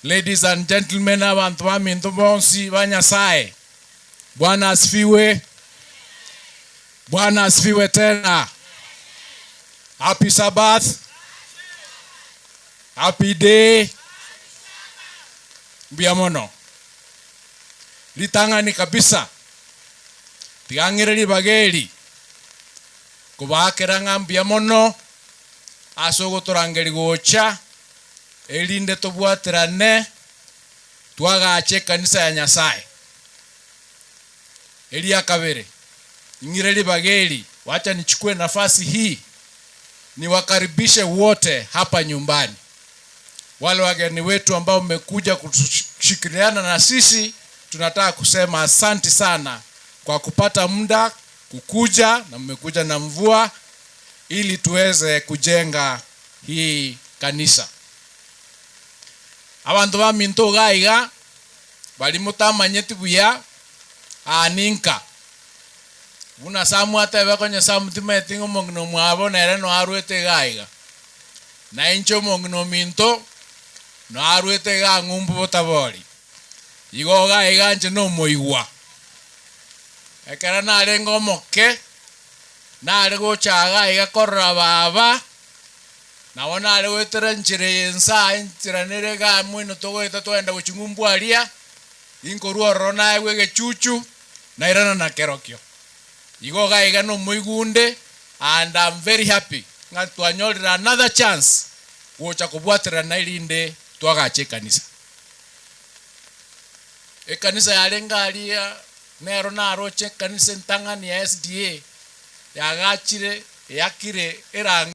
Ladies and gentlemen, abanto baminto bonsi ba Nyasae, Bwana asifiwe. Bwana asifiwe tena. Happy Sabbath. Happy day. Mbuya mono. Ritang'ani kabisa, tiga ng'ire ribaga eri kobaakera ng'a mbuya mono ase ogotorangeria gocha, erinde tobwaterane twagache ekanisa ya Nyasae. Eria kabere, ing'ire ribaga eri, wacha nichukue nafasi hii niwakaribishe wote hapa nyumbani, wale wageni wetu ambao mmekuja kushirikiana na sisi, tunataka kusema asanti sana kwa kupata muda kukuja, na mmekuja na mvua ili tuweze kujenga hii kanisa. Abanto baminto iga iga baria motamanyeti buya, aa ninka. Buna Samuel atebe konya Samuel timanyeti ng'a omong'ina omwabo nere noe arwete iga iga. Na inche omong'ina ominto noe arwete iga ng'umbu botabori. Igo iga iga inche nomoigwa. Ekero narenge omoke, nare gocha iga iga korora baba, Nabo nare goetera enchera eye inse aa, enchera nere iga moino togoeta twagenda gochia ng'umbu aria, inkorwa ororo naegwe egechuchu, nairana nakerokio. Igo iga iga nomoigunde and am very happy ng'a twanyorire another chance gocha kobwaterana erinde twagache ekanisa. Ekanisa yarenge aria nero naroche ekanisa entang'ani ya SDA yagachire eyakire erangi.